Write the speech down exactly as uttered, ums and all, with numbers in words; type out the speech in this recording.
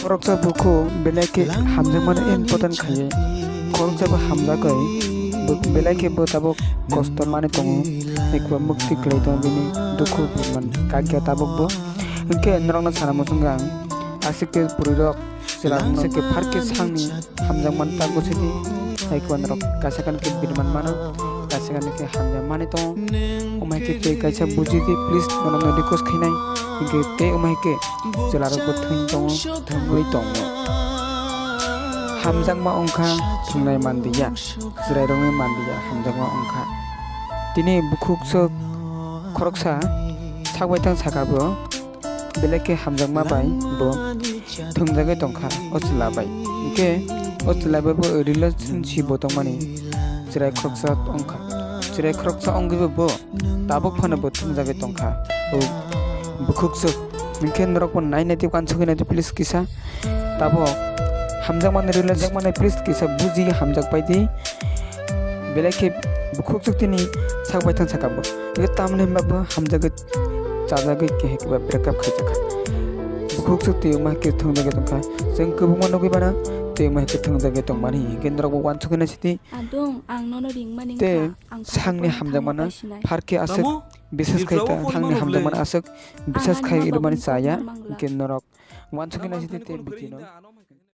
Khoroksa bukhuk belai khe hamjakmano important khaiwi, khoroksa bo hamjagwi bo belai khe bo tabuk kosto manwi tongo, eko mukti kwlai tongo bini dukhu birman kakya tabuk bo. Hinkhe norokno sana muchungo ang, aswk khe bwrwirok chwla aswk khe phar khe sakni hamjakmani tago sidi, hai khe norok kaisa kani khe birman mano, kaisa kani khe hamjakmani tongo. Omo hai khe tei kaisa buji di, please, bono no request khainai. Hinkhe tei omo hai khe chwlarok bo thwng tongo, thwngwi tongo. Hamjakma wngkha thwngnai manliya, chwrairokni manliya, hamjakma wngkha. Tini bukhuk swk khoroksa sak bai thang saka bo, belai khe hamjakma bai bo thwngjagwi tongkha o chwla bai. Hinkhe o chwla bai bo relationship bo tongmani chwrai khoroksa wngkha. Chwrai khoroksa wngwi bo, bo tabuk phano bo thwngjagwi tongkha o bukhuk swk. Hinkhe norok bo nai nai tei uansugwi nai di please kisa. Tabuk hamjakmani relationship mani please kisa buji hamjak pai di. Belai khe bukhuk swk tini sak bai thang saka bo. Hinkhe tamni hwnba bo hamjagwi chajagwi kehe keba breakup khaijakha. Bukhuk swk twi omo hai khe thwngjagwi tongkha. Chwng kwbangma nugwi mano twi omo hai khe thwngjagwi tongmani. Hinkhe norok bo uansugwi naisidi. Adung, ang nono ringmani tei wngkha, ang sakni phaikhe hamjakmano phasinai. Phar khe aswk bisas khai ta, sakni hamjakmano aswk bisas khai rwmani chaya. Hinkhe norok uansugwi naisidi tei bikino.